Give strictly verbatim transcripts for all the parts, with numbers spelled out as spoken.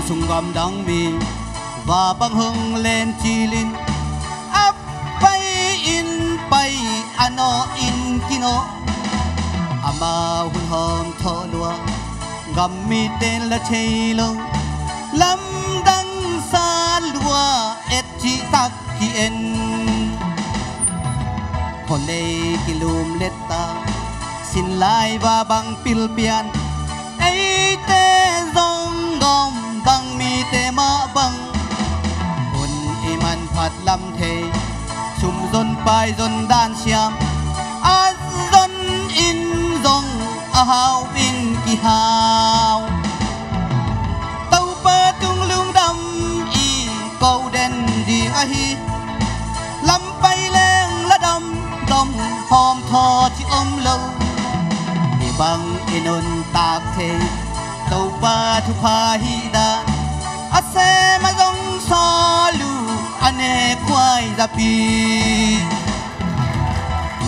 Sung gamdang mi va bang hong len cilin, a pai in pai, a nawh in kinawh. Amau hun hawm thawh lua, gam miten la thei lo, lamdang sa lua, et cihtak ki-en. Khualei kilum letta, sinlai va bang pilpian, eite zong gawm bang mite mah bang. Hun i manphat lam thei, sum zon pai zon dan siam, a zon in zong a hau in kihau. Topa tung lungdam i ko den ding ahi, lam pai leng la dam, dam hawm thaw ci om lo. Hi bang i nuntak thei, Topa thupha hi dan, a sem a zong sawl uh, a nek khuai zapi.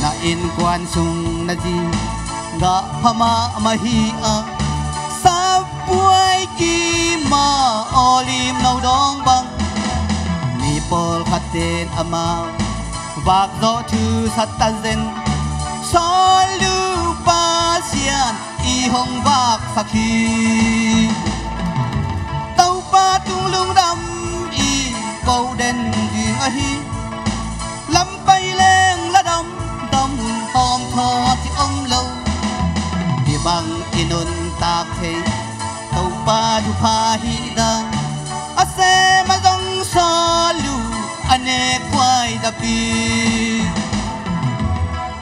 Na innkuan sung na zi gah pha mahmah hi a, sapuai kima awlim no dawng bang. Mi pawlkhat ten amau vak zawh thu sat ta zen, sawl uh Pasian i hong vaksak hi. Topa tung lungdam i ko den ding ahi, lam pai leng la dam, dam hun hawm thaw ci om lo. Hi bang i nuntak thei, Topa thupha hi dan, a sem a zong sawl uh, a nek khuai zapi.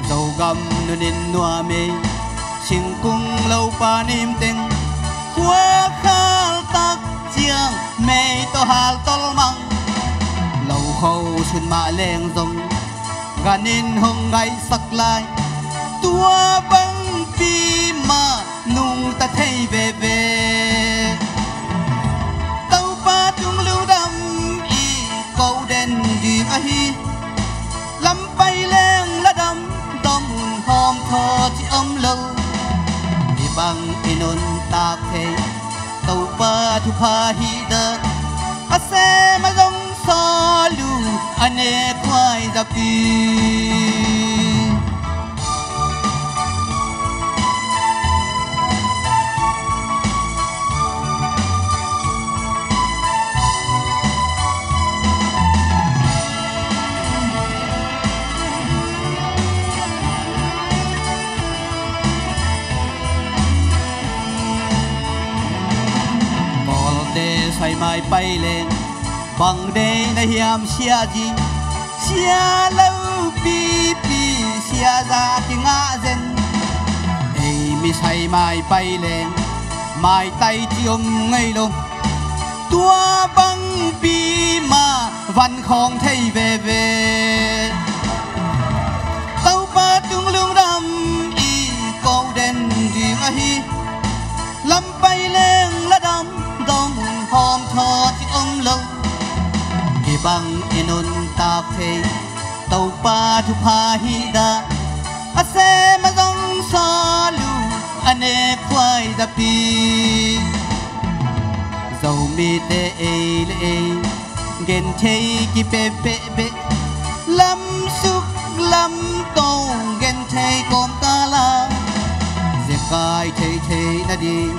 Zogam nunin nuam ei, singkung lopa nim teng, khua khal tak ciang mei tawh hal tol mang. Lo kho sun mah leng zong, ganin hong ngaihsak lai, tua bangpi mah nungta thei veve. Topa tung lungdam i ko den ding ahi, lam pai leng la dam, dam hun hawm thaw ci om lo. Hi bang i nuntak thei, Topa thupha hi dan, a sem a zong sawl uh, a nek khuai zapi. Kawlte sai mai pai leng, bang dei na hiam sia zi, sia lo pipi, sia za kingah zen. Ei mi sai mai pai leng, maitai ci om ngei lo, tua bangpi mah van khawng thei veve. Topa tung lungdam i ko den ding ahi, lam pai leng la dam, dam hun hawm thaw ci om lo. Hi bang i nuntak thei, Topa thupha hi dan, a sem a zong sawl uh, a nek khuai zapi. Zomite ei le ei, gen thei kipepeh beh, lam suk lam to, gen thei kawm kala. Zekai thei thei nading,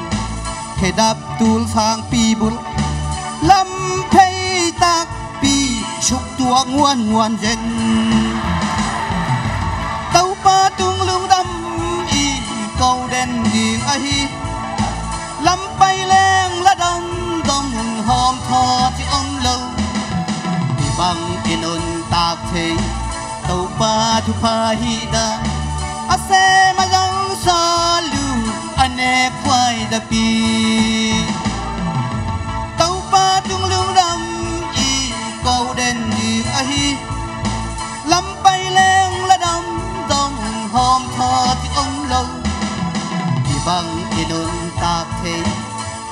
khedap tul sangpi bul, lam phei takpi, suk tuak nguan nguan zen. Topa tung lungdam i ko den ding ahi, lam pai leng la dam, dam hun hawm thaw ci om lo. Hi bang i nuntak thei, Topa thupha hi dan, a sem a zong sawl uh, a nek khuai zapi. Topa tung lungdam i ko den ding ahi, lam pai leng la dam, dam hun hawm thaw ci om lo. Hi bang i nuntak thei,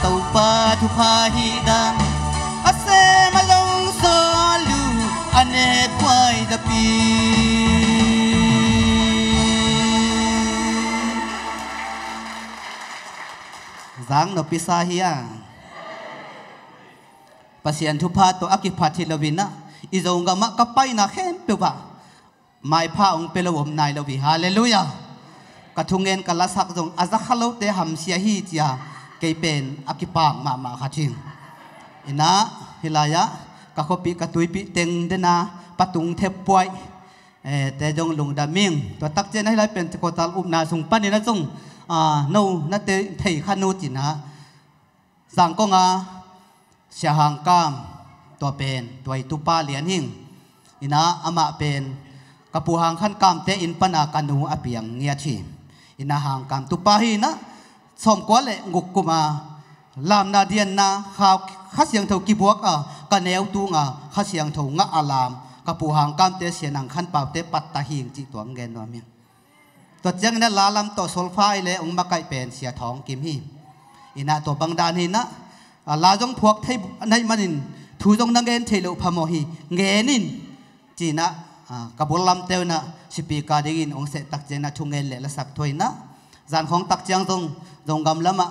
Topa thupha hi dan, a sem a zong sawl uh, a nek khuai zapi. Zang no pisa hi a. Pasian thupha tawh a kiphat hi loinah i Zogam ah ka paina khempeuh ah maipha hong pia lo om nai lo hi. Halleluiah. Ka thungen ka lasak zong a zakha lote hamsia hi cia kei pen a kipak mahmah khat hi. Inah hih lai-ah ka khuapih ka tuipih teng dena patung theppuaih te zong lungdam ing. Tua takcianah hih lai pen kotal upna sung paninah zong no na thei khan uh cinah Zangkong a Sia Hang Kam, tua pen tua i tupa lian hing. Inah amah pen ka Pu Hang Khan Kamte inn pana ka nu a piang ngiat hi. Inah Hang Kam tupa hi inah sawmkua le guk kuma lamna dianna Kha, Kha Siangtho kibuak a ka neu tunga Kha Siangtho ngah a lam ka Pu Hang Kamte Sia Nang Khan Paute patta hing cih tua hong gen nuam hi. Tua cianginah la lam tawh solfa i le hong makaih pen Sia Thawng Kim hi. Inah tua bangdan hi inah la zong phuak thei naih manin thu zong na gen thei loh phamawh hi, ngen in cinah ka bul lamte unah sipika dingin hong seh takcianginah thungen le lasak thuainah zankhawng takciang zong Zogam lamah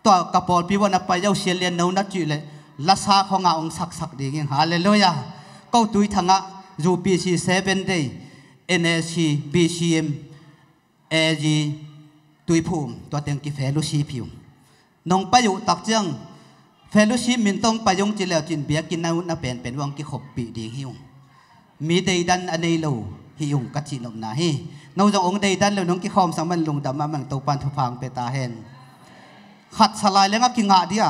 tua ka pawlpi vuah na pai uh Sia Lian No na cih le lasa khawngah hong saksak ding ing. Halleluiah. Ko Tui Thangah U P C Seven Day, N A C, B C M, A G, Tuiphum tua teng ki fellowship hi ung. Nong pai uh takciang fellowship min tawh hong pai ung ci leu cin biakinn na utna penpen uh hong kikhoppih ding hi ung. Mi deidan a nei lo hi ung ka cihnopna hi. No zong hong deidan lo nong kikhawmsak man lungdam mahmah ing. Topan thupha hong pia ta hen. Khat sa lai leng a kingah dia.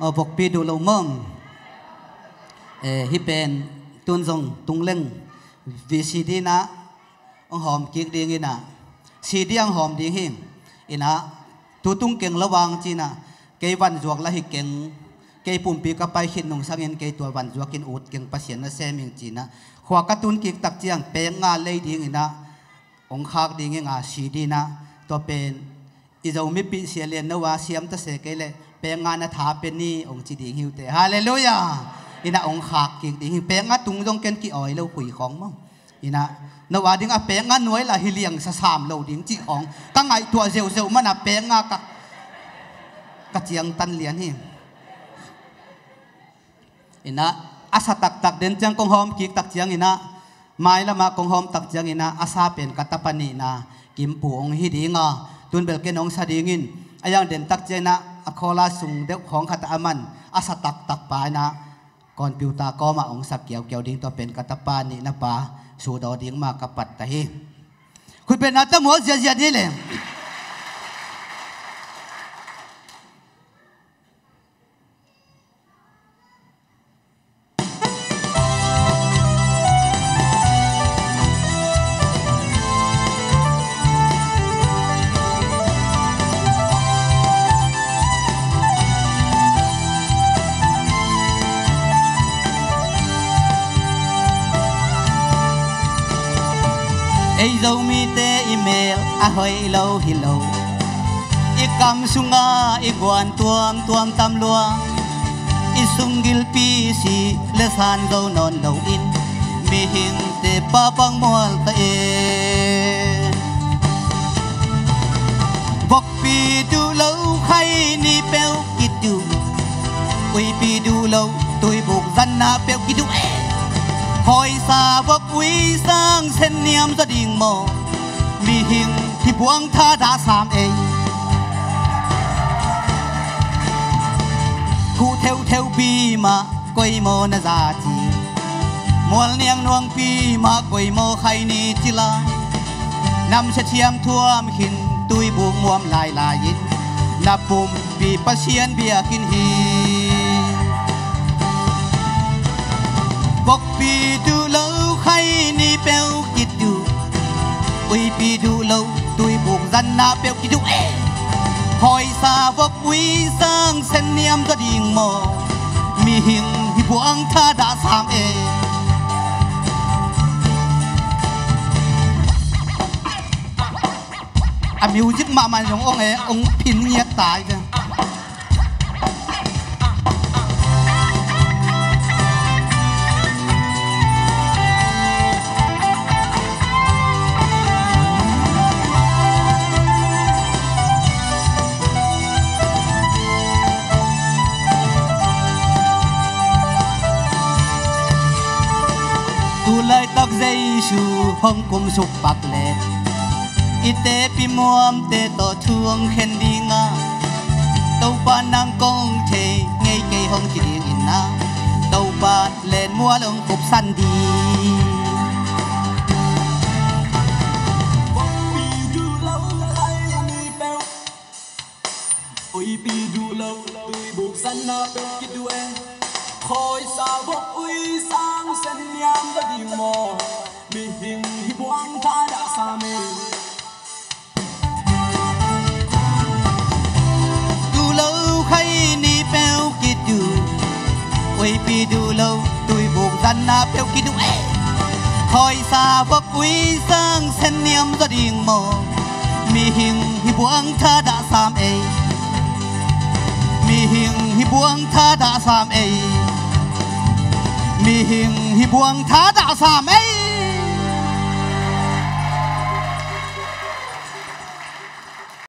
Aw, vokpi duh lo maw? Hih pen tun zong tung leng V C D inah hong hawm kik ding inah C D hong hawm ding hi. Inah tu tung keng lo vang cinah kei vanzuak la hi keng, kei pumpi ka pai khit nungsangin kei tua vanzuakin ut keng, Pasian na sem ing cinah khua ka tun kik takciang pek nga lei ding inah hong khak ding inga C D inah tua pen i Zomipih Sia Lian No a siam ta se kei leh pek nga na tha pia ni hong ci ding hi uh teh. Halleluiah. Inah hong khak kik ding hi. Pek nga tung zong ken ki-awi lo khui khawng maw? Inah no a ding a pek nga nuai lah hi liang sasam lo ding cih khawng ka ngaihtuah zeuhzeuh mana pek nga ka, ka ciangtan lian hi. Inah a sa taktak den ciang kong hawm kik takciang inah mailamah kong hawm takciang inah a sa pen ka tapa nihna Kimpu hong hi dinga tun bel ken hong sa dingin a yang den takciang inah a khawla sung deuh khawng khat a man a sa taktak pa inah computer kawmah hong sak kiaukiau ding tua pen ka tapa nihna pa sudaw ding ma ka patta hi. Khutbetna tamual ziazia ni le. Ei Zomite i mel a hoih lo hi lo. I kam sunga i guan tuamtuam tam lua. I sunggilpi si le san zo nawn loin mihingte papang mual ta e. Vokpi duh lo khaini peuh kiduh. Uipi duh lo tuibuk zanna peuh kiduh e. Hawisa vok ui sang sen niam zaw ding maw? Mihing hi buang tha dah sam ei. Khuh theutheupi mah koi maw na za ci? Mual niang nuangpi mah koi maw khaini cila? Namsia thiam thuam khin tuibuk muam lailai in na pumpi Pasian biakinn hi. Vokpi duh lo khaini peuh kiduh. Uipi duh lo tuibuk zanna peuh kiduh e. Hawisa vok ui sang sen niam zaw ding maw? Mihing hi buang tha dah sam e. A music mahmah zong ong e, ong phin ngiat tai ve. Tu laitak Jesu hong kumsuk pak leh i tepi muamte tawh thu hong khen ding a, Topa nang kong thei ngei kei hong ci ding in a, Topa len mual hong khupsan ding. Uipi duh lo, tuibuk zanna peuh kiduh e. Khawisa vok ui sang sen niam lo ding maw? Mihing hi buang thadah sam e. Duh lo khai ni peuh kiduh, uipi duh lo, tuibuk zanna peuh kiduh e. Khawisa vok ui sang sen niam zaw ding maw? Mihing hi buang thadah sam ei. Mihing hi buang thadah sam ei. Mihing hi buang thadah sam ei.